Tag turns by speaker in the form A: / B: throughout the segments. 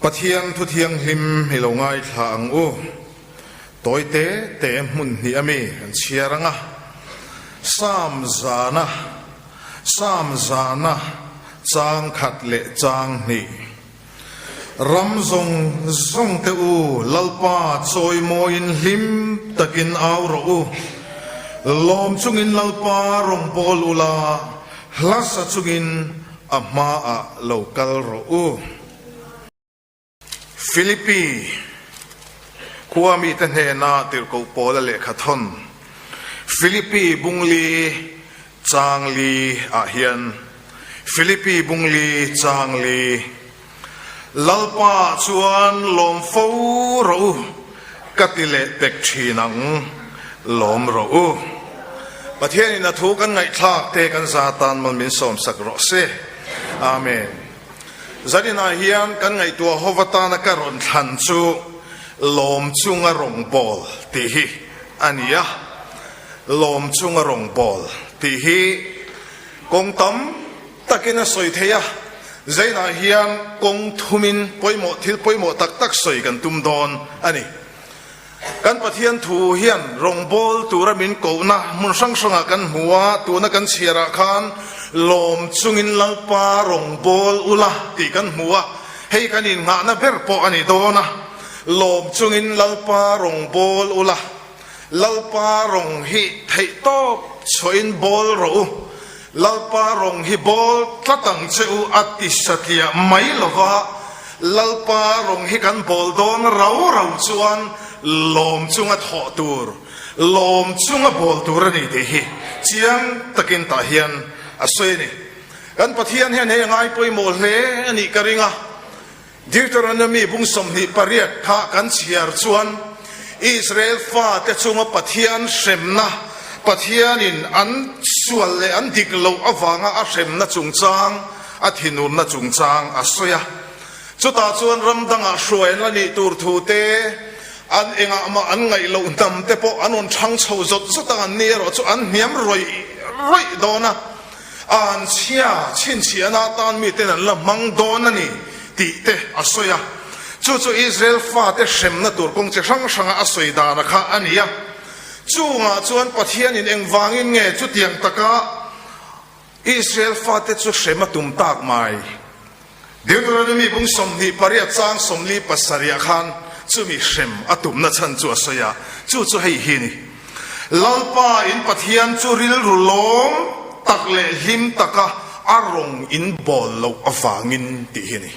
A: Pathian thu thianghlim i lo ngaithla ang u. Tawi te te hmun hnih ami an chhiar ang a. Psalm zana, Psalm zana chang khat leh chang hnih. Ram zawng zawng te u, Lalpa chawimawiin hlim takin au rawh u. Lawm chungin Lalpa rawngbâwl ula, hla sa chungin a hmaah lo kal rawh u. Philippi khua mite hnena tirhkoh Paula lehkha thawn Philippi bungli changli ah hian Philippi bungli changli Lalpa chuan lawm fo rawh u ka ti leh pek thin ang lawm rawh u. Pathianin a thu kan ngaihthlak te kan za tan mal min sawmsak rawh se. Amen. Zaninah hian kan ngaihtuah ho atana ka rawn thlan chu lawm chunga rawngbâwl tih hi a ni a. Lawm chunga rawngbâwl tih hi kawng tam takin a sawi thei a. Zainah hian kawng thumin pawimawh thil pawimawh tak tak sawi kan tum dawn a ni. Kan Pathian thu hian rawngbâwl tura min kohna hmun hrang hrangah kan hmu a, tuna kan chhiarah khan lawm chungin Lalpa rawngbâwl ula tih kan hmu a, hei kan innghahna ber pawh a ni dawn a, lawm chungin Lalpa rawngbâwl ula, Lalpa rawng hi theihtawp chhuahin bâwl rawh u, Lalpa rawng hi bawl tlat ang che u a ti satliah mai lova, Lalpa rawng hi kan bawl dawn rau rau chuan lawm chunga thawh tur, lawm chunga bawl tur a ni tih hi chiang takin tah hian a sawi a ni. Kan Pathian hian hei a ngai pawimawh hle a nih ka ring a. Deuteronomy bung 28 kha kan chhiar chuan Israel fate chunga Pathian hremna, Pathianin an sual leh an dik loh avanga a hremna chungchang, a thinurna chungchang a sawi a. Chutah chuan ram dangah hruai an la nih tur thu te, an engah mah an ngaih loh hnam te pawh an rawn chhang chho zawt zawt ang an ni erawh chu an hniam rawih rawih dawn a. An chhia chhinchhiahna atan miten an la hmang dawn a ni tih te a sawi a. Chu chu Israel fate hremna tur kawng chi hrang hranga a sawi dana kha a ni a. Chungah chuan Pathianin engvangin nge chutiang taka Israel fate chu hrem a tum tak mai? Deuteronomy bung 28 chang 47 ah khan chumi hrem a tumna chhan chu a sawi a, chu chu hei hi a ni, Lalpa in Pathian chu rilru lawm tak leh hlim taka a rawng in bawl loh avangin tih hi a ni.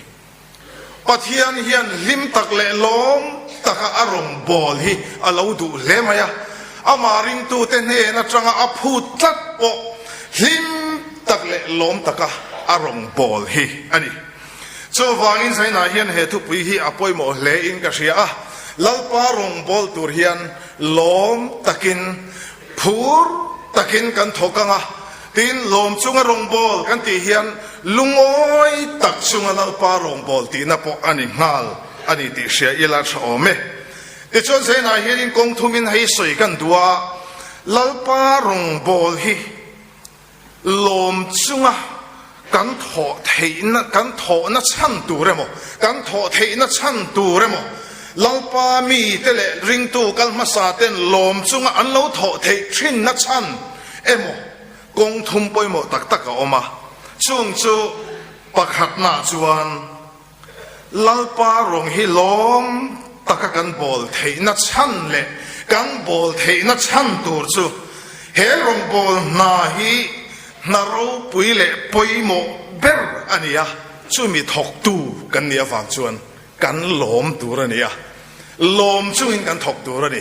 A: Pathian hian hlim tak leh lawm taka a rawng bawl hi a lo duh hle mai a, amah ringtute hnen atanga a phut tlat pawh hlim tak leh lawm taka a rawng bawl hi a ni. Chuvangin Zainah hian he thupui hi a pawimawh hle in ka hria a, Lalpa rawng bawl tur hian lawm takin, phur takin kan thawk ang a, tin lawm chunga rawng bawl kan tih hian lungawi tak chunga Lalpa rawng bawl tihna pawh a ni nghal a ni tih hria ila tha awm e. Tichuan Zainah hianin kawng thumin hei sawi kan duh a, Lalpa rawng bawl hi Lawm chunga kan thawh theihna, kan thawhna chhan tur emaw, kan thawh theihna chhan tur emaw, Lalpa mite leh ringtu kal hmasa ten lawm chunga an lo thawh theih thinna chhan emaw kawng thum pawimawh tak tak a awm a. Chung chu pakhatnaah chuan Lalpa rawng hi lawm taka kan bawl theihna chhan leh kan bawl theihna chhan tur chu he rawngbâwl hna hi hna ropui leh pawimawh ber a ni a, chumi thawktu kan nih avang chuan kan lawm tur a ni a, lawm chungin kan thawk tur a ni.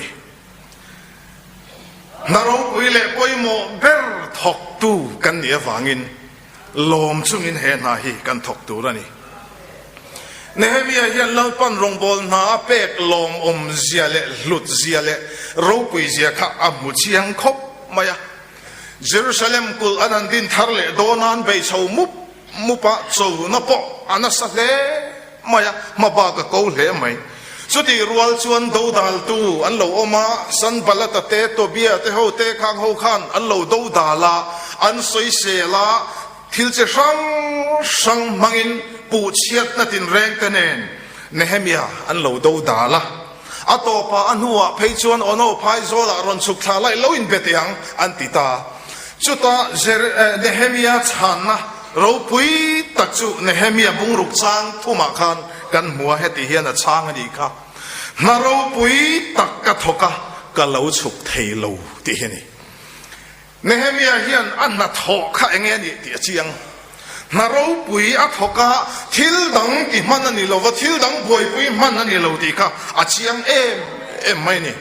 A: Hna ropui leh pawimawh ber thawktu kan nih avangin. Lawm chungin he hna hi kan thawk tur a ni. Nehemia hian Lalpan rawngbâwl hna a pek lawmawm zia leh hlut zia leh ropui zia kha a hmu chiang khawp mai a. Jerusalem kulh an han din thar leh dawn a, an bei chho mup mup a, chona pawh a nasa hle mai a, hma bak a ko hle mai. Chutih rual chuan dodaltu an lo awm a, Sanbalata te, Tobia te ho te khang ho khan an lo dodal a, an sawisel a, thil chi hrang hrang hmangin puhchhiatna tinreng te nen. Nehemia an lo do dal a. A tawpah a hnuah phei chuan Ono phaizawlah rawn chhuk thla laih lo in be teh ang an ti ta. Chutah Nehemia chhanna ropui tak chu Nehemia bungruk chang thumah khan kan hmu a, heti hian a chhang a nih kha. Hna ropui tak ka thawk a, ka lo chhuk thei lo tih hi a ni. Nehemia hian a hnathawh kha eng nge a nih tih a chiang. Hna ropui a thawk a, thil dang ti hman a ni lo va, thil dang buaipui hman a ni lo tih kha a chiang em em mai a ni.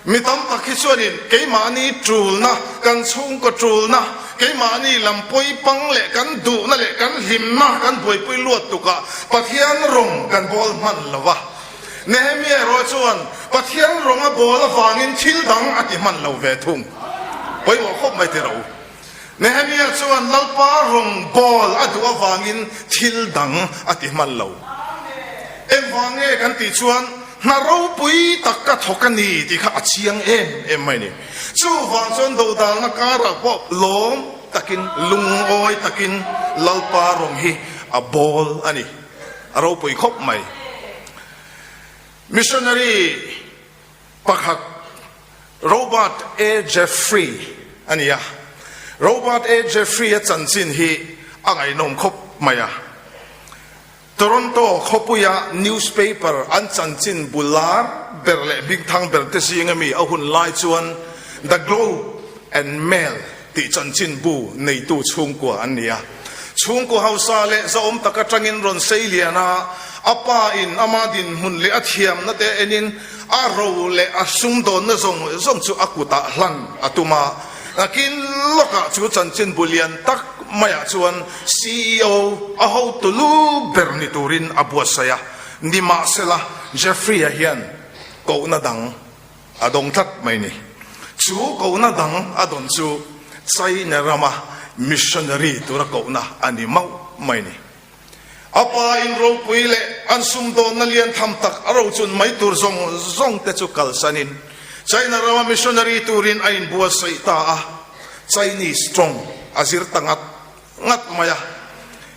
A: Mi tam tak hi chuanin keimahni tulna, kan chhungkaw tulna, keimahni lam pawipang leh kan duhna leh kan hlimna kan buaipui luat tukah Pathian rawng kan bawl hman lo va. Nehemia erawh chuan Pathian rawng a bawl avangin thil dang a ti hman lo ve thung. Pawimawh khawp mai tih rawh u. Nehemia chuan Lalpa rawng bawl a duh avangin thil dang a ti hman lo. Engvang nge kan tih chuan hna ropui tak ka thawk a ni tih kha a chiang em em mai a ni. Chuvang chuan dodalna karah pawh lawm takin, lungawi takin Lalpa rawng hi a bawl a ni. A ropui khawp mai. Missionary pakhat Robert A. Jeffrey a ni a. Robert A. Jeffrey-a chanchin hi a ngaihnawm khawp mai a. Toronto khawpuia newspaper an chanchin bu lar ber leh hmingthang ber te zinga mi a hun lai chuan The Globe and Mail tih chanchin bu neitu chhungkua an ni a. Chhungkaw hausa leh zahawm tak atangin rawn sei lian a, a pa in ama dinhmun leh a thiamna te enin a ro leh a sumdawnna zawng zawng chu a kutah hlan a tum a. Nakin lawkah chu chanchin bu lian tak maiah chuan CEO a hotu lu ber ni turin a buatsaih a. Nimahsela, Jeffrey-a hian kohna dang A dawng tlat mai ni. Chu kohna dang a dawn chu China rama missionary tura kohna a ni mauh mai ni. A pa in ropui leh an sumdawnna lian tham tak a rochun mai tur zawng zawng te chu kalsanin China rama missionary turin a inbuatsaih ta a. Chinese tawng a zir ta ngat ngat mai a.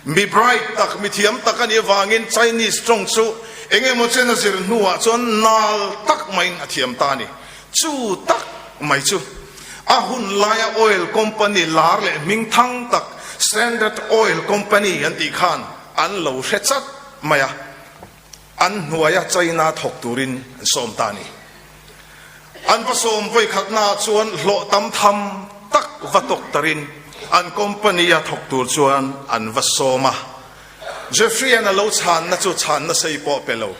A: Mi bright tak, mi thiam tak a nih avangin Chinese tawng chu eng emaw chen a zir hnuah chuan nal tak maiin a thiam ta a ni. Chu tak mai chu a hun laia oil company lar leh hming thang tak Standard Oil Company an tih khan an lo hre chat mai a, an hnuaia China thawk turin an sawm ta a ni. An va sawm vawikhatnaah chuan hlawh tam tham tak va tawk tarin an company-a thawk tur chuan an va sawm a. Jeffrey-a'n a lo chhanna chu chhanna sei pawh pe lo,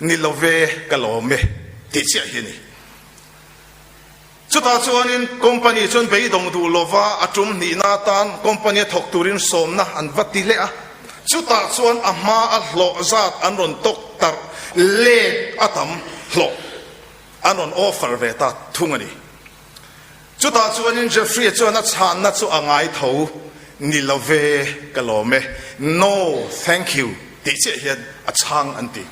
A: Ni lo ve, ka lawm e, tih chiah hi a ni. Chutah chuanin company chuan beidawng duh lova a tum hnihna atan company-a thawk turin sawmna an va ti leh a. Chutah chuan a hma a hlawh zat an rawn tawk tarh let a tam hlawh an rawn offer ve ta thung a ni. Chutah chuanin Jeffrey-a chuan a chhanna chu a ngai tho, Ni lo ve, ka lawm e, No, thank you tih chiah hian a chhang an ti.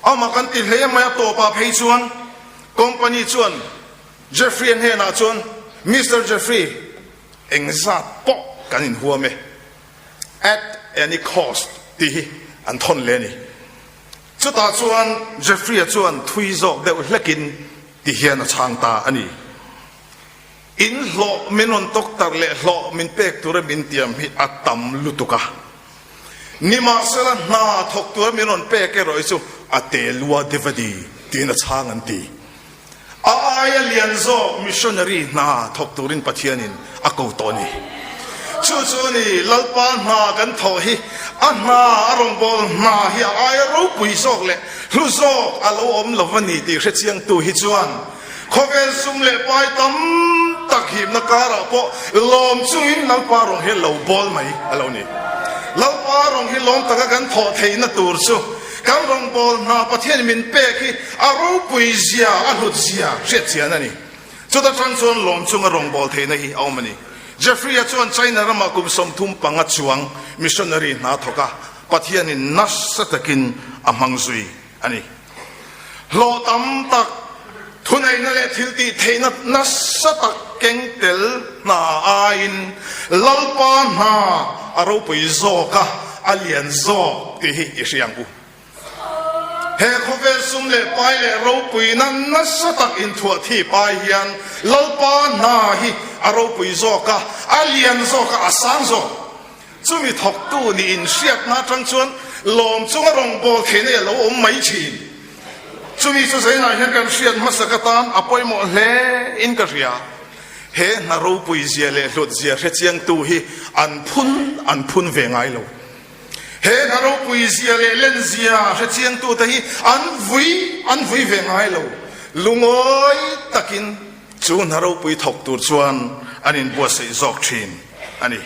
A: Amah kan ti hle mai a tawpah phei chuan company chuan Jeffrey-a hnenah chuan, Mister Jeffrey, engzat pawh kan inhuam e. At any cost tih hi an thawn leh a ni. Chutah chuan Jeffrey-a chuan thui zawk deuh hlekin ti hian a chhang ta a ni. In hlawh min rawn tawktar leh hlawh min pek tura min tiam hi a tam lutuk a. Nimahsela hna thawk tura min rawn pek erawh hi chu a te lua devadi tiin a chhang an ti. A aia lian zawk missionary hna thawk turin Pathianin a ko tawh a ni. Chu chu a ni, Lalpa hna kan thawh hi a hna a rawngbâwl hna hi a aia ropui zawk leh hlu zawk a lo awm lo a ni tih hrechiangtu hi chuan khawvel sum leh pai tam tak himna karah pawh lawm chungin Lalpa rawng hi a lo bawl mai a lo ni. Lalpa rawng hi lawm taka kan thawh theihna tur chu Kan rawngbâwl hna Pathian min pek hi a ropui zia, a hlut zia hriat chian a ni. Chuta tang chuan lawm chunga rawngbâwl theihna hi a awm a ni. Jeffrey-a chuan China ramah kum 35 chuang missionary hna thawk a, Pathianin nasa takin a hmang zui a ni. Hlawh tam tak, thuneihna leh thiltih theihna nasa tak keng tel hna aiin Lalpa hna a ropui zawk a, a lian zawk tih hi i hria ang u. He khawvel sum leh pai leh ropuina nasa tak inthuah thip ai hian Lalpa hna hi a ropui zawk a, a lian zawk a, a sang zawk. Chumi thawktu nih inhriatna atang chuan lawm chunga rawngbâwl theihna hi a lo awm mai thin. Chumi chu zeinah hian kan hriat hmasak atan a pawimawh hle in ka hria. He hna ropui zia leh hlut zia hrechiangtu hi an phun an phun ve ngai lo. He hna ropui zia leh len zia hrechiangtute hi an vui an vui ve ngai lo. Lungawi takin chu hna ropui thawk tur chuan an inbuatsaih zawk thin a ni.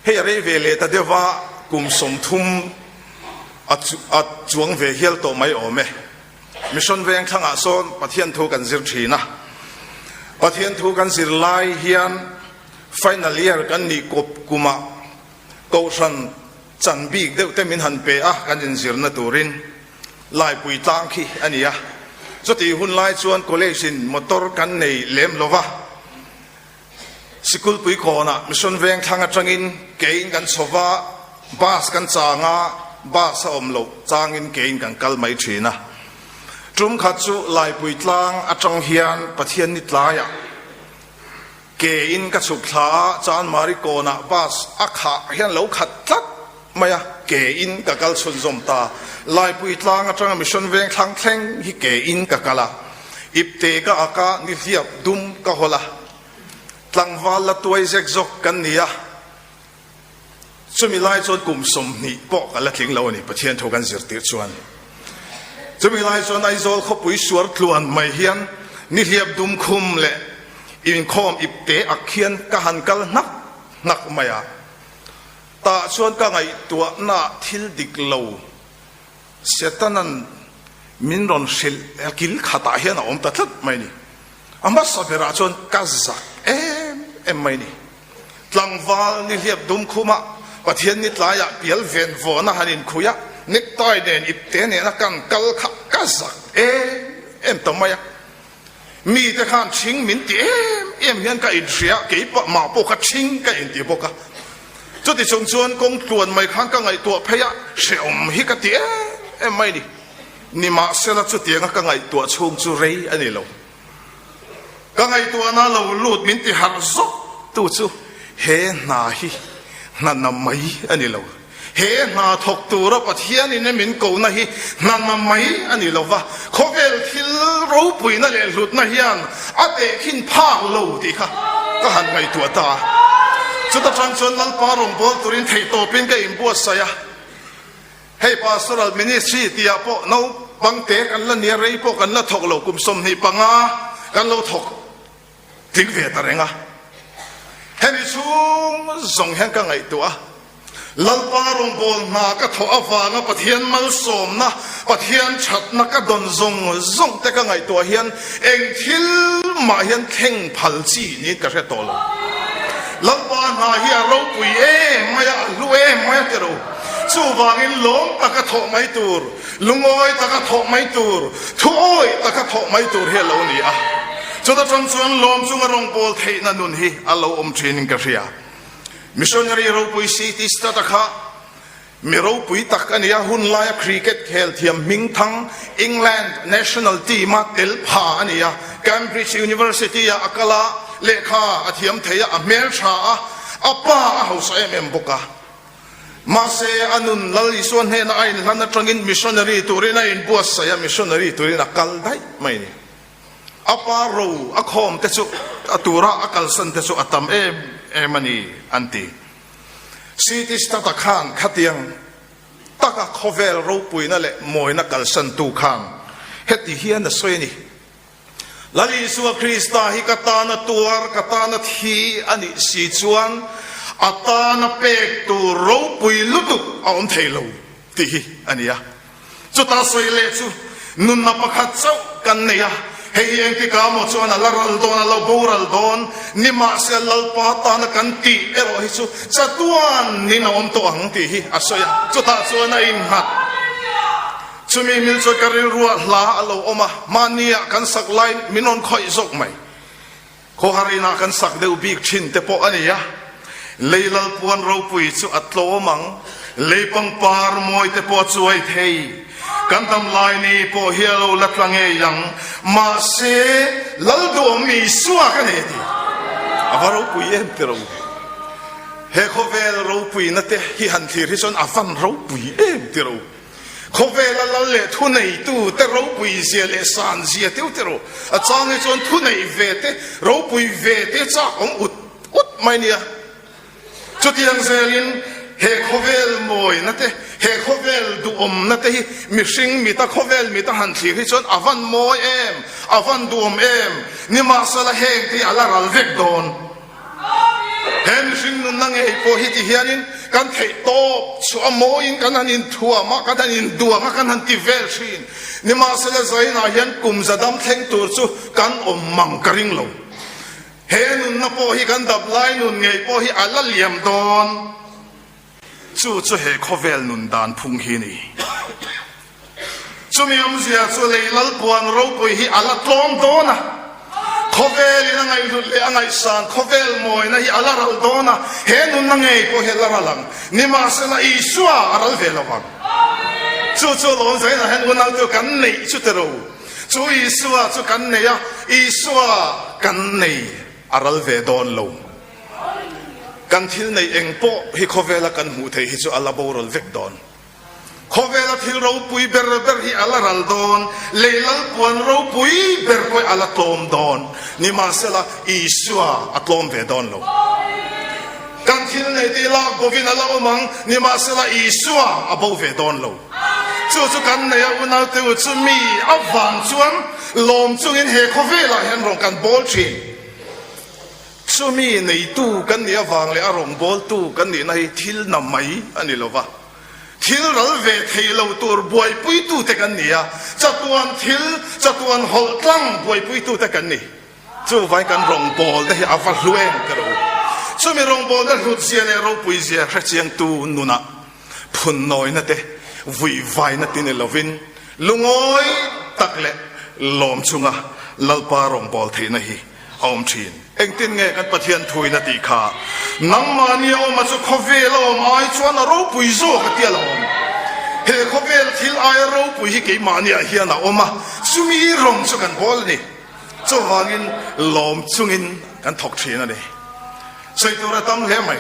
A: Hei a rei ve leh ta deuh a, kum 30 a chuang ve hial tawh mai awm e. Mission veng thlangah sawn Pathian thu kan zir thin a, Pathian thu kan zir lai hian final year kan nih kawp kumah Kohhran chan bik deuh te min han pe a, kan inzirna turin Laipui tlang khi a ni a. Chutih hun lai chuan college in motor kan nei lem lo va, Sikulpui kawnah Mission veng thlang atangin kein kan chho va, bus kan chang a, bus a awm loh changin kein kan kal mai thin a. Tum khat chu Laipui tlang atang hian Pathianni tlaiah kein ka chhuk thla a, Chanmari kawnah bus a khah hian lo khat tlat mai a, kein ka kal chhunzawm ta. Laipui tlang atanga Mission veng thlang thleng hi kein ka kal a, ipte ka ak a, nihliap dum ka hawl a, tlangval la tuai zek zawk kan ni a, chumi lai chuan kum 20 pawh ka la tling lo a ni, Pathian thu kan zirtir chuan. Chumi lai chuan Aizawl khawpui suar tluan mai hian nihliap dum khum leh inkhawm ipte ak hian ka han kal hnak hnak mai a. Tah chuan ka ngaihtuahna thil dik lo Setanan min rawn hrilh kil khatah hian a awm ta tlat mai ni. A hmasa berah chuan ka zak em em mai ni. Tlangval nihliap dum khumah Pathian ni tlaiah pial ven vawna han inkhuih a, necktie nen ipte nena kan kal kha ka zak em em ta mai a. Mite khan ṭhing min ti em em hian ka inhria, keipah mah pawh kha ṭhing ka inti bawk a. Chuti chung chuan kawng tluan mai khan ka ngaihtuah phei a, hrehawm hi ka ti em em mai ni. Nimahsela chutianga ka ngaihtuah chhung chu rei a ni lo. Ka ngaihtuahna lo lut min ti harh zawk tu chu he hna hi hna na mai a ni lo. He hna thawk tura Pathianin min kohna hi hna na mai a ni lo va, khawvel thil ropuina leh hlutna hian a tehkhin phak lo tih kha ka han ngaihtuah ta a. Chuta tang chuan Lalpa rawngbâwl turin theihtawpin ka inbuatsaih a. Hei Pastoral Ministry tihah pawh naupangte kan la nia, rei pawh kan la thawk lo, kum 25 kan lo thawk tling ve ta reng a. Hemi chhung zawng hian ka ngaihtuah a, Lalpa rawngbâwl hna ka thawh avanga Pathian malsawmna, Pathian thatna ka dawn zawng zawng te ka ngaihtuah hian eng thil mah hian thleng phal chi niin ka hre tawh lo. Lalpa hna hi a ropui em mai a, a hlu em mai a ti ro. Chuvangin lawm taka thawh mai tur, Lungawi taka thawh mai tur, thuawi taka thawh mai tur hi a lo ni a. Chuta tang chuan lawm chunga rawngbâwl theihna nun hi a lo awm ṭhinin ka hria. Missionary ropui CT Studd-a kha mi ropui tak a ni a, hun laia cricket khel thiam hmingthang England national team-a tel pha a ni a. Cambridge University-ah a kal a, lehkha a thiam thei a, a hmelṭha a, a pa a hausa em em bawk a. Mahse, a nun Lal Isua hnena a inhlan atangin missionary turin a inbuatsaih a, missionary turin a kal daih mai a ni. A pa ro a khawm te chu a tura a kalsan te chu a tam em em a ni, an ti. CT Studd-a khan khatiang taka khawvel ropuina leh mawina kalsantu khan heti hian a sawi a ni. Lal Isua Krista hi ka tana tuar, ka tana thi a nih si chuan a tana pek tur ropui lutuk a awm thei lo tih hi a ni a. Chuta sawi leh chu nunna pakhat chauh kan nei a, hei hi engtikah maw chuan a la ral dawn, a lo boral dawn, nimahse Lalpa tana kan tih erawh hi chu chatuan nin a awm tawh ang tih hi a sawi a, chutah chuan a innghat. Chumi mil chuan ka rilruah hla a lo awm a, mahniah kan sak lai min rawn khawih zawk mai. Khawhar inah kan sak deuh bik thin te pawh a ni a, lei lalpuan ropui chu a tlawm ang. Lei pangpar mawi te pawh a chuai thei. Kan dam lai ni pawh hi a lo la tla ngei ang. Mahse, Lal duhawm Isua ka nei a ti. A va ropui em ti ro. He khawvel ropuina te hi han thlir hi chuan a van ropui em ti ro. Khawvela lal leh thuneitu te ropui zia leh san zia teuh te ro. A chang hi chuan thunei ve te, ropui ve te chak awm ut ut mai nia. Chutiang zelin he khawvel mawina te, he khawvel duhawmna te hi mihring mita khawvel mita han thlir hi chuan a van mawi em, a van duhawm em, nimahsela heng te hi a la ral vek dawn. He mihring nunna ngei pawh hi ti hianin kan theih tawp chu a mawiin kan han inthuam a, kan han induang a, kan han ti vel thin. Nimahsela zainah hian kum za dam thleng tur chu kan awm mang ka ring lo. He nunna pawh hi kan dap lai nun ngei pawh hi a la liam dawn. Chu chu he khawvel nun dan phung hi ni. Chumi awmzia chu lei lalpuan ropui hi a la tlawm dawn a, khawvelin a ngaihhlut leh a ngaihsan khawvel mawina hi a la ral dawn a, he nunna ngei pawh hi a la ral ang. Nimahsela Isua a ral ve lo vang. Chu chu lawm zainah hian unau kan neih chu tiro. Chu Isua chu kan nei a, Isua kan nei a ral ve dawn lo. Kan thil neih eng pawh hi khawvela kan hmuh theih hi chu a la boral vek dawn. Khawvela thil ropui ber ber hi a la ral dawn, lei lalpuan ropui ber pawh hi a la tlawm dawn. Nimahsela, Isua a tlawm ve dawn lo. Kan thil nei te lak bovin a la awm ang, nimahsela Isua a bo ve dawn lo. Chu chu kan nei a, unaute u, chumi avang chuan lawm chungin he khawvelah hian rawng kan bawl thin. Chumi neitu kan nih avang leh a rawngbawltu kan nihna hi thil na mai a ni lo va, thil ral ve thei lo tur buaipuitute kan ni a, chatuan thil, chatuan hawlh tlang buaipuitute kan ni. Chuvai kan rawngbawlna hi a va hlu em ka ro. Chumi rawngbawlna hlutzia leh ropuizia hrechiangtu nunah phunnawina te, vuivaina ti ni lovin lungawi tak leh lawm chunga Lalpa rawngbâwl theihna hi a awm ṭhîn. Engtin nge kan Pathian thuin a tih kha? Nangmahni a awma chu khawvêl a awm ai chuan a ropui zâwk a ti a lo awm. He khawvêl thil aia ropui hi keimahniah hian a awm a, chumi rawng chu kan bâwl a ni. Chuvangin lawm chungin kan thawk ṭhîn a ni. Sawi tûr a tam hle mai.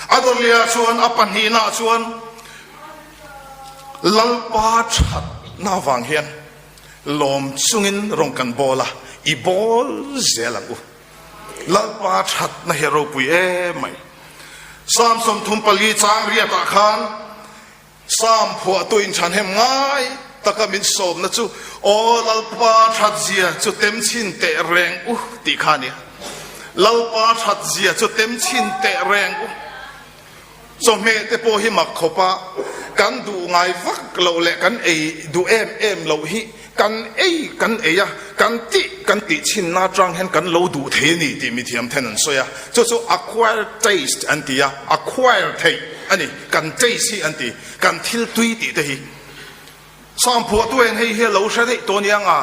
A: A dawrliah chuan a pahnihnaah chuan Lalpa thatna avang hian lawm chungin rawng kan bawl a, i bawl zel ang u. Lalpa thatna hi a ropui em mai. Psalm 34 chang riatah khan Psalm phuahtu inchhanhem ngai taka min sawmna chu, Aw Lalpa thatzia chu tem chhin teh reng u tih kha a nia. Lalpa thatzia chu tem chhin teh reng u. Chawhmeh te pawh hi mak khawp a, kan duh ngai vak loh leh kan ei duh em em loh hi Kan ei kan ei a, kan tih kan tih chhinna atang hian kan lo duh thei a ni tih mithiam then an sawi a, chu chu acquired taste an ti a, acquire theih a ni, kan taste hi an ti, kan thil tui tih te hi. Sangphuahtu hian hei hi a lo hre daih tawh aniang a,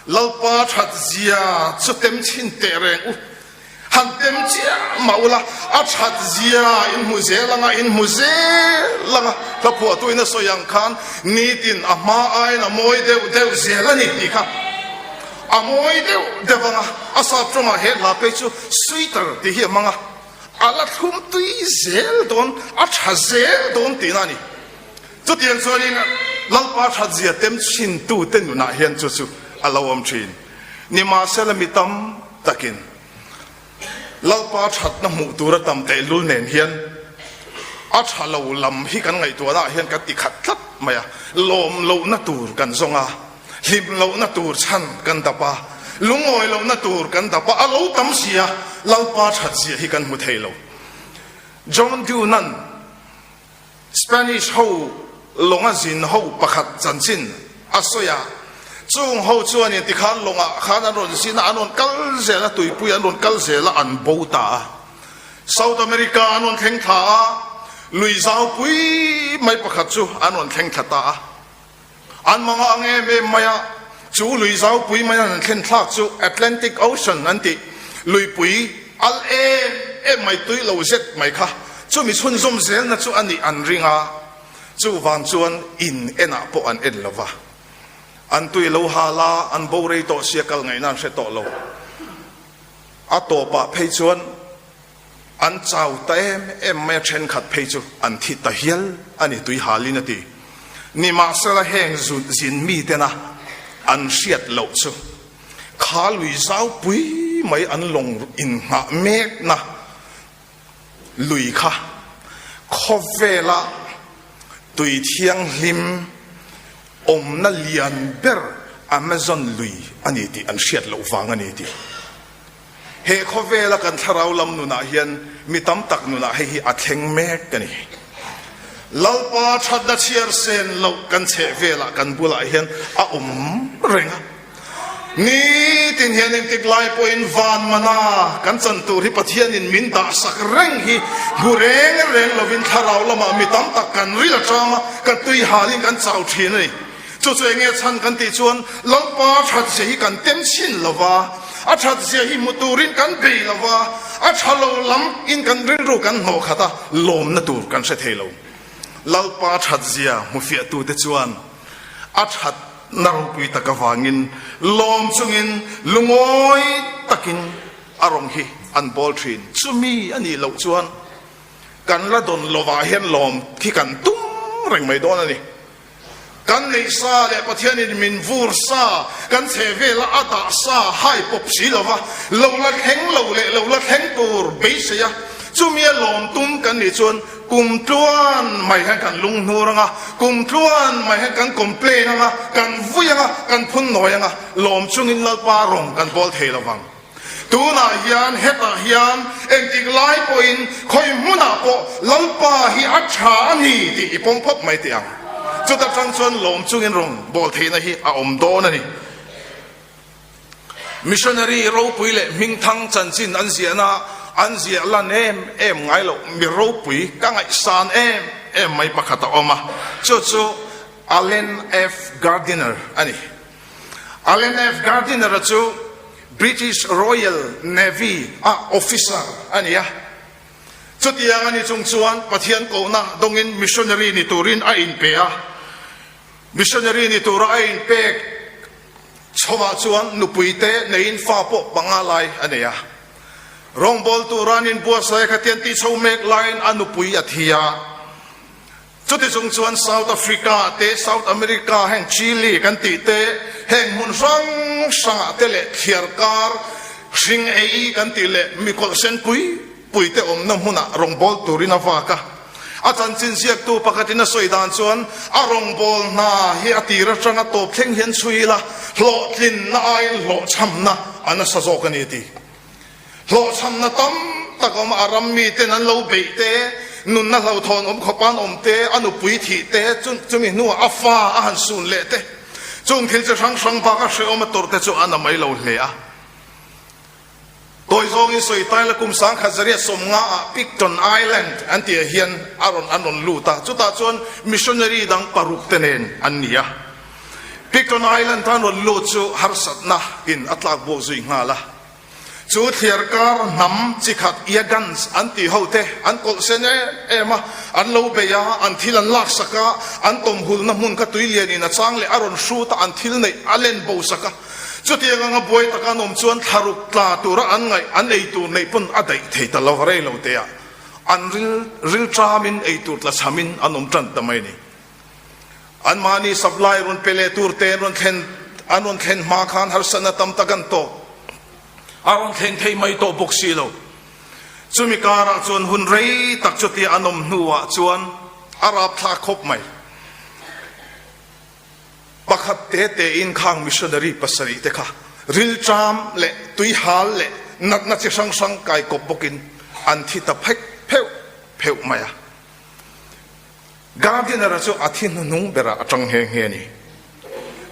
A: Lalpa that zia chu tem chhin teh reng u. Han tem chiah mah ula, a that zia in hmu zel anga, in hmu zel anga, hla phuahtuin a sawi ang khan nitin a hma aiin a mawi deuh deuh zel a ni tih kha a mawi deuh deuh anga, a sap tawngah he hla phei chu sweeter tih hi a hmang a, a la thlum tui zel dawn, a tha zel dawn tihna a ni. Chutiang chuanin Lalpa that zia tem chhintute nunah hian chu chu a lo awm thin. Nimahsela mi tam takin Lalpa thatna hmuh tura tam tehlul nen hian a tha lo lam hi kan ngaihtuahnaah hian kan ti khat tlat mai a, lawm lohna tur kan zawng a, hlim lohna tur chhan kan dap a, lungawi lohna tur kan dap a, a lo tam si a, Lalpa that zia hi kan hmu thei lo. John Dunan. Spanish ho lawnga zin ho pakhat chanchin a sawi a, chung ho chuanin tikhan lawngah khan an rawn zin a, an rawn kal zel a, tuipui an rawn kal zel a, an bo ta a. South America an rawn thleng thla a, lui zaupui mai pakhat chu an rawn thleng thla ta a. An hmang ang em em mai a, chu lui zaupui mai an thlen thlak chu Atlantic Ocean an tih luipui al em em mai tui lo zet mai kha chumi chhunzawm zelna chu a nih an ring a. Chuvang chuan in enah pawh an en lo va. An tui lo hal a, an bo rei tawh sia kal ngaihna an hre tawh lo. A tawpah phei chuan an chau ta em em mai a, thenkhat phei chu an thi ta hial a ni, tui halin a ti. Nimahsela heng zin mitena an hriat loh chu kha lui zau pui mai an lawng innghah mekna Lui kha khawvela tui thianghlim awmna lian ber Amazon lui a ni tih an hriat loh vang a ni tih. He khawvela kan thlarau lam nunah hian mi tam tak nunah hei hi a thleng mek a ni. Lalpa thatna chhiar sen loh kan chheh velah kan bulah hian a awm reng a. Nitin hian engtik lai pawhin van mana kan chan tur hi Pathianin min dahsak reng hi hmu reng reng lovin thlarau lamah mi tam tak kan ril atang a, kan tui halin kan chau thin a ni. Chu chu enge chhan kan tih chuan Lalpa that zia hi kan tem chhin lova, a that zia hi hmu turin kan bei lova, a tha lo lam in kan rilru kan hnawh khat a, lawmna tur kan hre thei lo. Lalpa that zia hmufiahtute chuan a that Na ropui tak avangin lawm chungin lungawi takin a rawng hi an bawl thin. Chumi a nih loh chuan kan la dawn lovah hian lawm khi kan tum reng mai dawn a ni. Kan neih sa leh Pathianin min vur sa, kan chhe vela a dah sa hai pawp si lova, lo la thleng lo leh lo la thleng tur beisei a, chumi a lawm tum kan nih chuan Kum tluan mai hian kan lunghnur ang a, kum tluan mai hian kan complain ang a, kan vui ang a, kan phun nawi ang a, lawm chungin Lalpa rawng kan bawl thei lo vang. Tunah hian hetah hian engtik lai pawhin khawi hmunah pawh Lalpa hi a tha a ni tih i pawm phawt mai teh ang. Chuta tang chuan lawm chungin rawng bawl theihna hi a awm dawn a ni. Missionary ropui leh hmingthang chanchin an ziahna an ziah lan em em ngai loh mi ropui ka ngaihsan em em mai pakhat a awm a, chu chu Alan F. Gardiner a ni. Alan F. Gardiner-a chu British Royal Navy a officer a ni a. Chutiang a ni chung chuan Pathian kohna dawngin missionary ni turin a inpe a. Missionary ni tura a inpek Chhovah chuan nupui te neiin fa pawh panga lai a nei a. Rawngbâwl tura an inbuatsaih kha tian tih chho mek laiin a nupui a thi a. Chuti chung chuan South Africa te, South America heng Chile kan tih te, heng hmun hrang hrangah te leh thliarkar hring ei kan tih leh mikawlh sen pui pui te awmna hmunah rawngbâwl turin a vak a. A chanchin ziaktu pakhatin a sawi dan chuan a rawngbâwl hna hi a tir atanga tawp thleng hian chhui ila hlawhtlinna aiin hlawhchhamna a nasa zawk a ni a ti. Hlawhchhamna tam tak awm a, a ram miten an lo beih te, nunna hlauhthawn awm khawpa an awm te, a nupui thih te, chumi hnuah a fa a han sun leh te, chung thil chi hrang hrang bak a hrehawm a tawrh te chu a na mai lo hle a. Tawi zawngin sawi taila kum 1950 ah Picton Island an tihah hian a rawn an rawn lut a, chutah chuan missionary dang paruk te nen an ni a. Picton Island an rawn lut chu harsatna in a tlak buak zui nghal a. Chu thliarkar hnam chi khat Yagans an tih ho te an kawlh sen em em a, an lo bei a, an thil an laksak a, an tawmhulna hmun kha tui lianin a chang leh a rawn hrut a, an thil neih a len bo sak a. Chutiang anga buai taka an awm chuan thlaruk tla tura an ngaih an ei tur neih pawn a daih thei ta lo rei lo te ah an ril ril ṭamin ei tur tla chhamin an awm ṭan ta mai a ni. Anmahni supply rawn pe leh tur te an rawn thlen an rawn thlen hma khan harsatna tam tak an tawk. A rawn thlen thei mai tawh bawk si lo. Chumi karah chuan hun rei tak chutia an awm hnuah chuan a rapthlak khawp mai. Pakhat te tein khang missionary pasarih te kha rilṭam leh tuihal leh natna chi hrang hrang kai kawp bawkin an thi ta phek pheuh pheuh mai a. Gardiner-a chu a thi hnuhnung berah a ṭang nghe nghe a ni.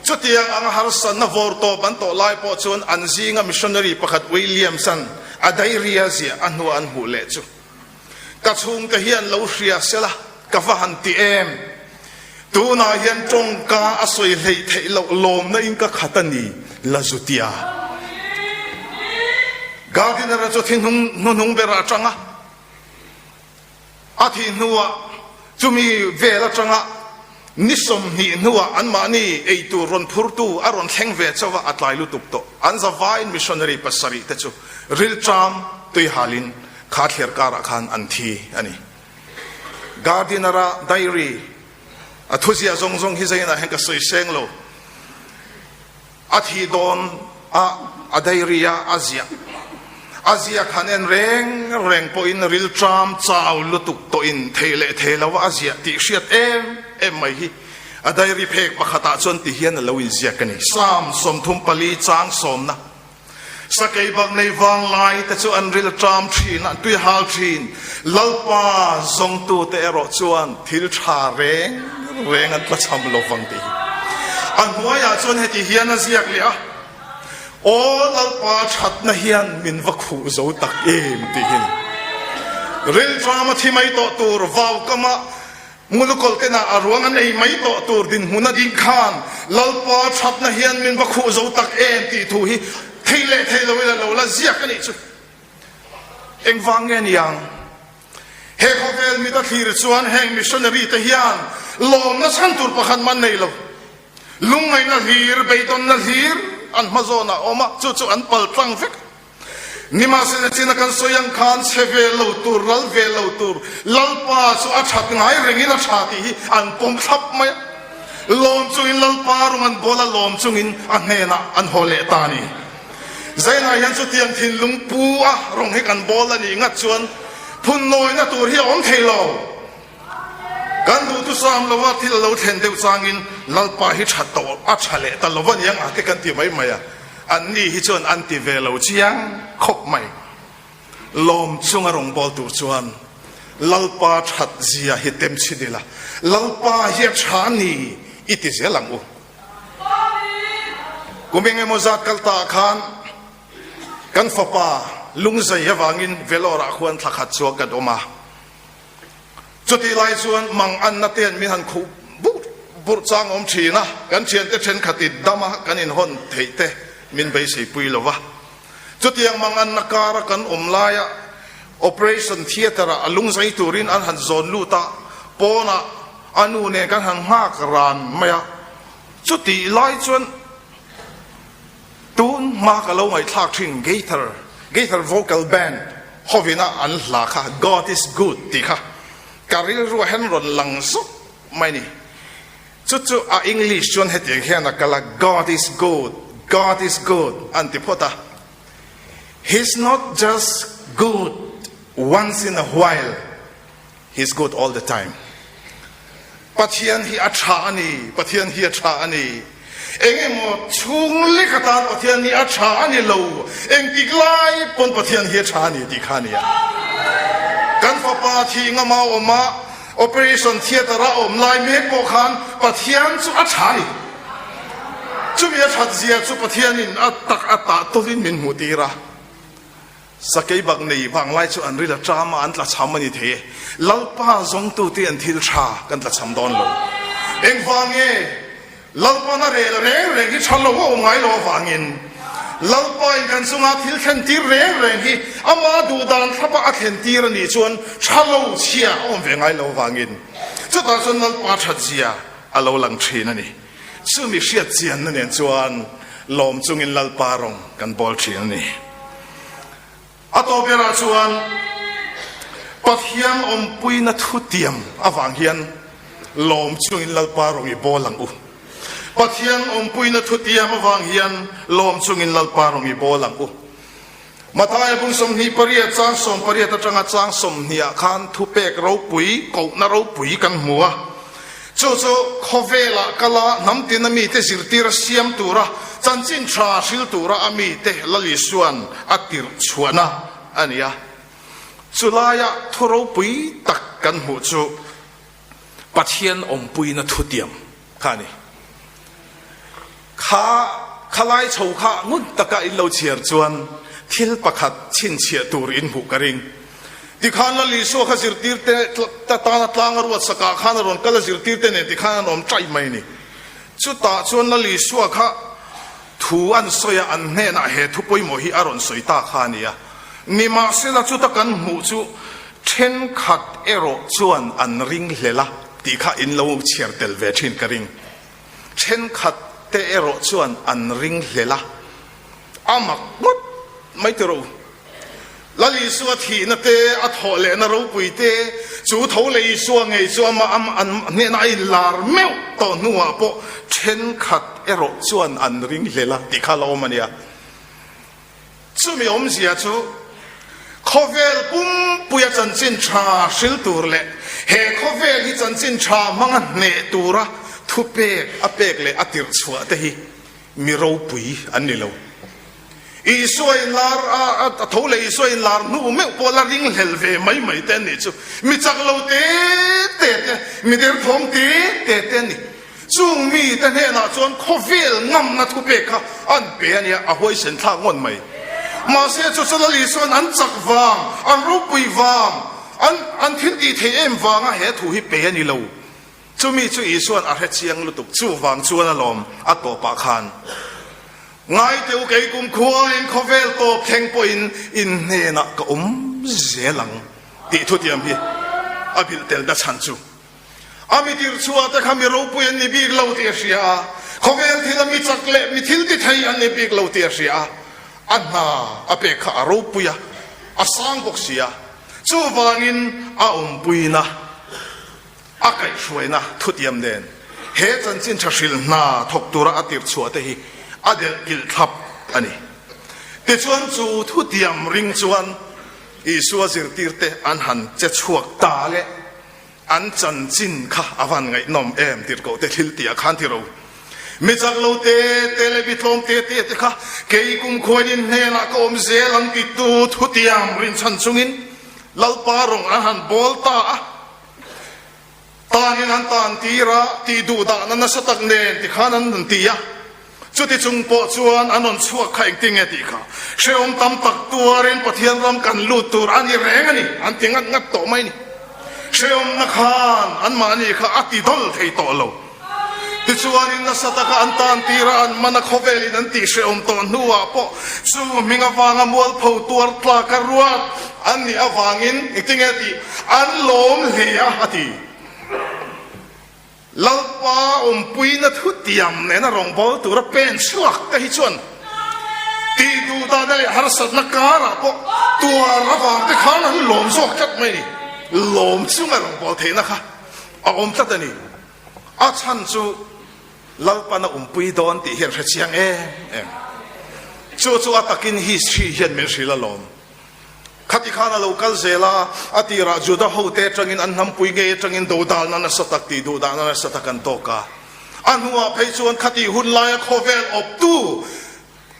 A: Chutiang anga harsatna vawr tawp an tawh lai pawh chuan an zinga missionary pakhat Williams-a'n a diary-a ziah a hnua an hmuh leh chu Ka chhungte hian lo hria sela ka va han ti em? Tunah hian tawngka a sawi hleih theih loh lawmna in ka khat a ni, la zutia. Gardiner-a chu thi hnuhnung berah a tang a, a thih hnuah. Chumi vel atanga ni 20 hnuah anmahni eitur rawn phurtu a rawn thleng ve chauh a, a tlai lutuk tawh. An zavaiin missionary pasarih te chu rilṭam tuihalin kha thliar karah khan an thi a ni. Gardiner-a diary a thuziah zawng zawng hi zainah hian ka sawi seng lo. A thih dawn a a diary a a ziah a ziah khan en reng reng pawhin rilṭam chau lutuk tawhin thei leh thei lo a ziah tih hriat em em mai hi a diary phek pakhatah chuan ti hian a lo inziak a ni. Psalm 34 chang sawmna Sakei bak nei vang lai te chu an rilṭam ṭhin a, an tui hal ṭhin. Lalpa zawngtute erawh chuan thil ṭha reng reng an tlachham lo vang tih hi a hnuaiah chuan heti hian a ziak leh a, Aw Lalpa ṭhatna hian min va khuh zo tak em tih hi rilṭama thi mai tawh tur vaukama Ngulukawlh tenah a ruang an ei mai tawh tur dinhmun a ding khan Lalpa thatna hian min va khuh zo tak em tih thu hi thei leh thei lo ila lo la ziak a nih chu. Engvang nge niang? He khawvel mit a thlir chuan heng missionary te hian lawmna chhan tur pakhat man nei lo. Lungngaihna hlir, beidawnna hlir an hma zawnah a awm a, chu chu an pal tlang vek. Nimahsela china kan sawi ang khan chhe ve lo tur, ral ve lo tur, Lalpa chu a that ngai rengin a tha tih hi an pawm thlap mai a. Lawm chungin Lalpa rawng an bawl a, lawm chungin a hnenah an haw leh ta a ni. Zainah hian chutiang thinlung pu a rawng hi kan bawl a nih ngat chuan phunnawina tur hi a awm thei lo. Kan duhthusam lova thil a lo thlen deuh changin Lalpa hi tha tawh a tha leh ta lova niang a te kan ti mai mai a, anni hi chuan an ti ve lo chiang khawp mai. Lawm chunga rawngbâwl tur chuan Lalpa that zia hi tem chhin ila, Lalpa hi a tha ni i ti zel ang u. Kum eng emaw zat kal ta ah khan kan fapa lungzai avangin Vellore ah khuan thla khat chuang kan awm a. Chutih lai chuan mang anna ten min han khuh burh burh chang awm thin a, kan thiante thenkhatin dama kan inhawn theih te min beiseipui lo va. Chutiang mang anna kara kan awm laia operation theatre ah a lungzai turin an han zawn lut a, pawnah a nu nen kan han nghak ran mai a. Chutih lai chuan Tun hma ka lo ngaihthlak thin Gaither, Gaither Vocal Band hovina an hla kha God is good tih kha ka rilruah hian rawn lang zawk mai ni. Chu chu a English chuan hetiang hian a kal a, God is good, God is good an ti phawt a. He's not just good once in a while, He's good all the time. Pathian hi a tha a ni, Pathian hi a tha a ni. Eng emaw chhung lek atan Pathian hi a tha a ni lo, engtik lai pawn Pathian hi a tha a ni tih kha a nia. Kan fapa thih ngama awm a, operation theatre a awm lai mek pawh khan Pathian chu a tha a ni. Chumi a that zia chu Pathianin a tak a tah tawlin min hmuh tir a. Sakei bak nei vanglai chu an ril a ṭam a, an tlachham a ni thei e. Lalpa zawngtute an thil ṭha kan tlachham dawn lo. Engvang nge? Lalpa'n a rel reng reng hi ṭha lo a awm ngai lo avangin Lalpain kan chunga thil thlentir reng reng hi ama duhdan thlapa a thlentir a nih chuan ṭha lo chhia a awm ve ngai lo avangin chutah chuan Lalpa ṭhatzia a lo lang ṭhin a ni. Chumi hriat chianna nen chuan lawm chungin Lalpa rawng kan bawl thin a ni. A tawp berah chuan Pathian awmpuina thutiam avang hian lawm chungin Lalpa rawng i bawl ang u. Pathian awmpuina thutiam avang hian lawm chungin Lalpa rawng i bawl ang u. Mathaia bung 28 chang 18 atanga chang 20 ah khan thupek ropui, kohna ropui kan hmu a. Chu chu khawvelah kala hnam tina mite zirtir a siam tura chanchin tha hril tura a mite Lal Isua'n a tirh chhuahna a ni a. Chulaia thu ropui tak kan hmuh chu Pathian awmpuina thutiam kha a ni. Kha khalai chho kha ngun taka in lo chhiar chuan thil pakhat chhinchhiah tur in hmuh ka ring. Tikhan Lal Isua kha zirtirte tana tlang a ruat sakah khan a rawn kal a, zirtirte nen tikhan an awm ṭaih mai a ni. Chutah chuan Lal Isua kha thu an sawi a, an hnenah he thu pawimawh hi a rawn sawi ta kha a ni a. Nimahsela chuta kan hmuh chu. Thenkhat erawh chuan an ringhlel a tih kha in lo chhiar tel ve thin ka ring. Thenkhat te erawh chuan an ringhlel a, a mak ngawt mai tiraw. Lal Isua thihna te, a thawh lehna ropui te, chu tho leh Isua ngei chu amah an hnenah a inlar meuh tawh hnuah pawh thenkhat erawh chuan an ringhlel a tih kha a la awm a nia. Chumi awmzia chu khawvel pumpuia chanchin tha hril tur leh he khawvel hi chanchin tha hmanga hneh tura thupek a pek leh a tirh chhuah te hi mi ropui an ni lo. Isua inlar a, a tho leh Isua inlar hnu meuh pawh la ringhlel ve mai mai te an nih chu. Mi chak lo te te te, mi derthawng te te te an ni. Chung mi te hnenah chuan khawvel ngamna thupek kha an pe a nia, a huaisen thlak ngawt mai. Mahse chu chu Lal Isua'n an chak vang, an ropui vang, an an thil tih theih em vanga he thu hi pe a ni lo. Chumi chu Isua'n a hre chiang lutuk, chuvang chuan a lawm a tawpah khan, Ngai teh u kei kum khuain khawvel tawp thleng pawhin in hnenah ka awm zel ang tih thutiam hi a bilh tel na chhan chu. A mi tirchhuah te kha mi ropui an ni bik lo tih a hria a, khawvel thila mi chak leh mi thil ti thei an ni bik lo tih a hria a, a hna a pek kha a ropui a, a sang bawk si a, chuvangin a awmpuina, a kaihhruaina thutiam nen he chanchin tha hrilh hna thawk tura a tirchhuah te hi a delh kilh thlap a ni. Tichuan chu thutiam ring chuan Isua zirtirte an han che chhuak ta leh An chanchin kha a van ngaihnawm em tirhkoh te thil tih ah khan ti ro. Mi chak lo te te leh mi tlawm te te te kha kei kum khuain in hnenah ka awm zel ang ti tu thutiam rinchhan chungin Lalpa rawng an han bawl ta a. Tanin an tan tir a, tih duh dahna nasa tak nen ti khan an rawn ti a. Chuti chung pawh chuan an rawn chhuak kha engtin nge tih kha hrehawm tam tak tuarin Pathian ram kan lut tur a ni reng a ni, an ti ngat ngat tawh mai ni. Hrehawmna khan anmahni kha a ti dawl thei tawh lo. Tichuanin nasa taka an tan tira an mana khawvelin an tih hrehawm tawh hnuah pawh chu hming avanga mualpho tuar tlaka ruat an nih avangin engtin nge tih an lawm hle a, a ti. Lalpa awmpuina thutiam nena rawngbâwl tura pen chhuak te hi chuan tih duh dahna leh harsatna karah pawh tuar avang te khan an lawm zawk tlat mai a ni. Lawm chunga rawngbâwl theihna kha a awm tlat a ni. A chhan chu Lalpan a awmpui dawn tih hian hre chiang em em. Chu chu a takin history hian min hrilh alawm. Khati khan a lo kal zel a, a tirah Juda hote atangin an hnampui ngei atangin dodalna nasa tak tih duhdahna nasa tak an tawk a. A hnuah phei chuan khati hun laia khawvel awptu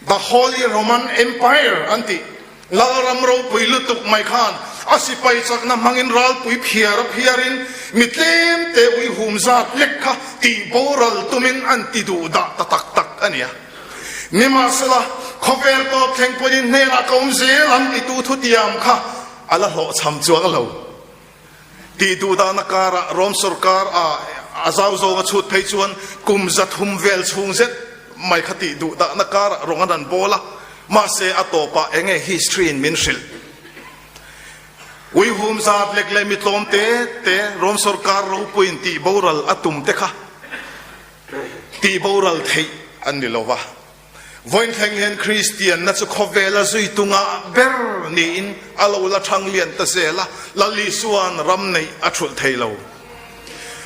A: The Holy Roman Empire an tih Lalram ropui lutuk mai khan a sipai chakna hmangin ralpui phiar a phiarin mi tlem te uihum zat lek kha tih boral tumin an ti duhdah ta tak tak a nia. Nimahsela, khawvel tawp thleng pawhin hnenah ka awm zel ang titu thutiam kha a la hlawhchham chuang lo. Tih duhdahna karah Rom sorkar a a zau zawng a chhut phei chuan kum 300 vel chhung zet mai kha tih duhdahna karah rawng an rawn bawl a, mahse a tawpah eng nge history in min hrilh? Uihum zat lek leh mi tlawm te te Rom sorkar ropuiin tih boral a tum te kha Tih boral theih an ni lo va. Vawiin thleng hian Kristianna chu khawvela zui tungah ber niin a lo la thang lian ta zel a, Lal Isua'n ram neih a thulh thei lo.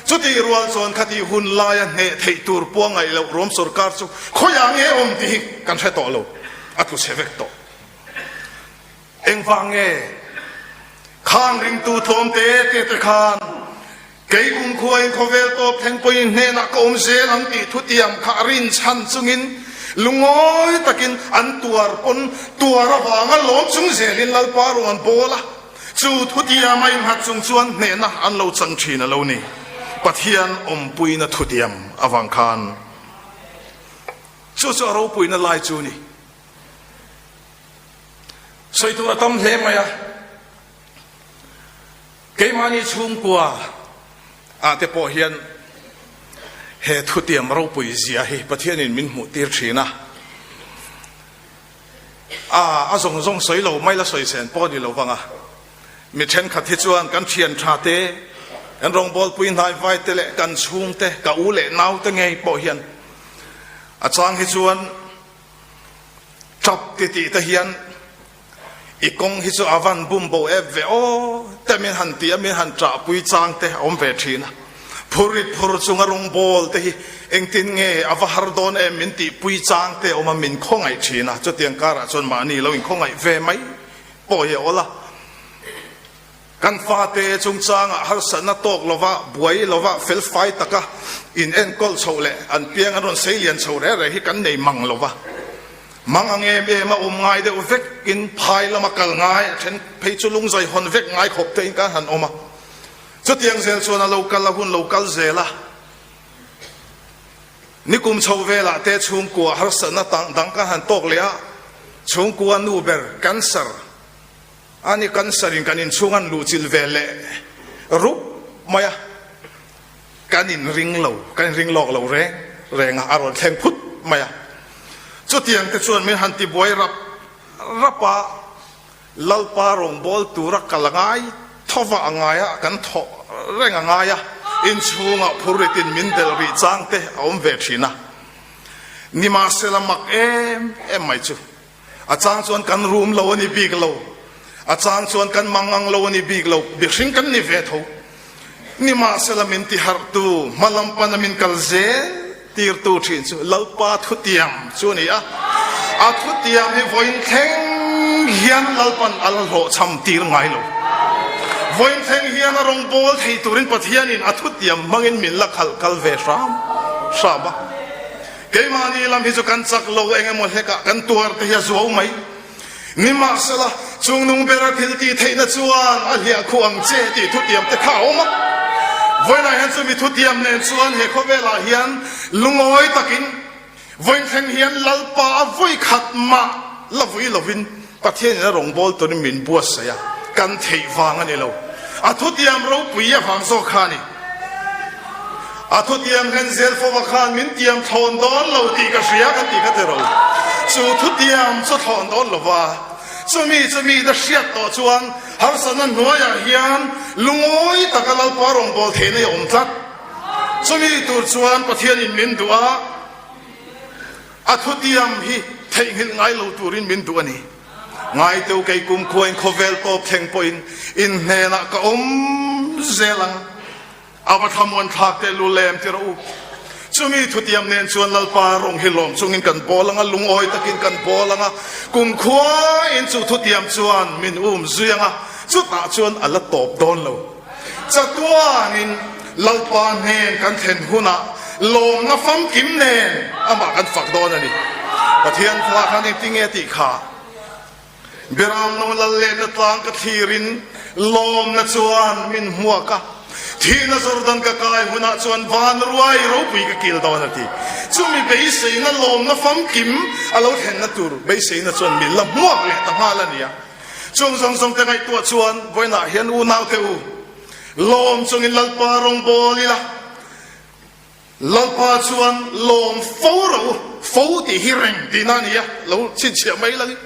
A: Chutih rual chuan khatih hun laia hneh theih tur pawh a ngaih loh Rom sorkar chu khawiah nge awm tih hi kan hre tawh lo, a tlu chhe vek tawh. Engvang nge khang ringtu tlawm te te te khan Kei kumkhuain khawvel tawp thleng pawhin hnenah ka awm zel ang tih thutiam kha a rinchhan chungin lungawi takin an tuar pawn tuar avanga lawm chung zelin Lalpa rawng an bawl a, chu thutiam a innghat chung chuan hnehna an lo chang thin a lo ni. Pathian awmpuina thutiam avang khan chu chu a ropuina lai chu ni. Sawi tur a tam hle mai a. Keimahni chhungkua ah te pawh hian he thutiam ropui zia hi Pathianin min hmuh tir thin a, a a zawng zawng sawi lo mai la sawi sen pawh ni lo vang a. Mi thenkhat hi chuan kan thian tha te, kan rawngbawlpui hnaivai te leh kan chhungte, ka u leh nau te ngei pawh hian a chang hi chuan tap ti tih te hian i kawng hi chu a van bum bo ep ve aw te min han ti a, min han ṭahpui chang te a awm ve ṭhin a. Phurit phur chunga rawngbawl te hi engtin nge a va har dawn em min tihpui chang te a awm a, min khawngaih ṭhin a. Chutiang karah chuan mahni lo inkhawngaih ve mai pawh hi a awl a. Kan fate chungchangah harsatna tawk lova, buai lova, felfai taka in enkawl chhoh leh an piang an rawn sei lian chho reh reh hi kan nei mang lova. Mang ang em em a awm ngai deuh vek in phai lama kal ngai, a then phei chu lungzai hawn vek ngai khawp te in kan han awm a. Chutiang zel chuan a lo kal a hun lo kal zel a. Nikum chho velah te chhungkua harsatna dang kan han tawk leh a, chhungkua nu ber cancer, A ni cancer in kan inchhung an luhchilh ve leh rup mai a, kan inring lo, kan inring lawk lo reng reng a, a rawn thleng phut mai a. Chutiang te chuan min han tibuai rap rap a, Lalpa rawngbâwl tura kal a ngai thova a ngai a, kan thawh reng a ngai a, inchhungah phurritin min delh rih chang te a awm ve thin a. Nimahsela mak em em mai chu. A chang chuan kan rum lo a ni bik lo, a chang chuan kan mangang lo a ni bik lo, mihring kan ni ve tho. Nimahsela min tiharhtu, hmalam pana min kal zel tirtu thin chu Lalpa thutiam chu a ni a. A thutiam hi vawiin thleng hian Lalpan a la hlawhchham tir ngai lo. Vawiin thleng hian a rawngbâwl thei turin Pathianin a thutiam hmangin min la khalh kal ve hram hram a. Keimahni lam hi chu kan chak lo eng emaw hlekah kan tuar te hi a zuau mai. Nimahsela, chungnung bera thil tih theihna chuan a hliah khuh ang che tih thutiam te kha a awm a. Vawiinah hian chumi thutiam nen chuan he khawvelah hian lungawi takin vawiin thleng hian Lalpa a vawi khat mah la vui lovin Pathianin a rawngbâwl turin min buatsaih a, kan theih vang a ni lo. A thutiam ropui avang zawk kha a ni. A thutiam hlen zel fova khan min tiam thlawn dawn lo tih ka hria kan tih kha tiraw. Chu thutiam chu thlawn dawn lo va, chumi chu mite hriat tawh chuan harsatna hnuaiah hian lungawi taka Lalpa rawngbâwl theihna i awm tlat. Chumi tur chuan Pathianin min duh a. A thutiam hi theihnghilh ngai lo turin min duh a ni. Ngaiteu kei kumkhuain khawvel tawp thleng pawhin in hnenah ka awm zel ang. A va thlamuan thlak teh lu lem ti rawh u. Chumi thutiam nen chuan Lalpa rawng hi lawm chungin kan bawl ang a, lungawi takin kan bawl ang a, kumkhuain chu thutiam chuan min um zui ang a, chutah chuan a la tawp dawn lo. Chatuanin Lalpa hnen kan thlen hunah lawmna famkim nen amah kan fak dawn a ni. Pathian thla khan engtinge tih kha Beram no lal lehna tlang ka thlirin lawmna chuan min hmuak a, thihna Jordan ka kai hunah chuan van ruai ropui ka kil dawn a ti. Chumi beiseina lawmna famkim a lo thlenna tur beiseina chuan min la hmuak leh ta nghal a nia. Chung zawng zawng te ngaihtuah chuan vawiinah hian unaute u, lawm chungin Lalpa rawngbâwl ila, Lalpa chuan lawm fo rawh u, fo tih hi reng tihna a ni a, lo chhinchhiah mai langin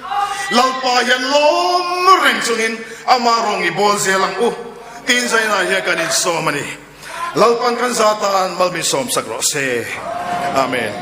A: Lalpa hian lawm reng chungin ama rawng i bawl zel ang u tiin zainah hian kan insawm a ni. Lalpan kan za tan mal min sawmsak rawh se. Amen.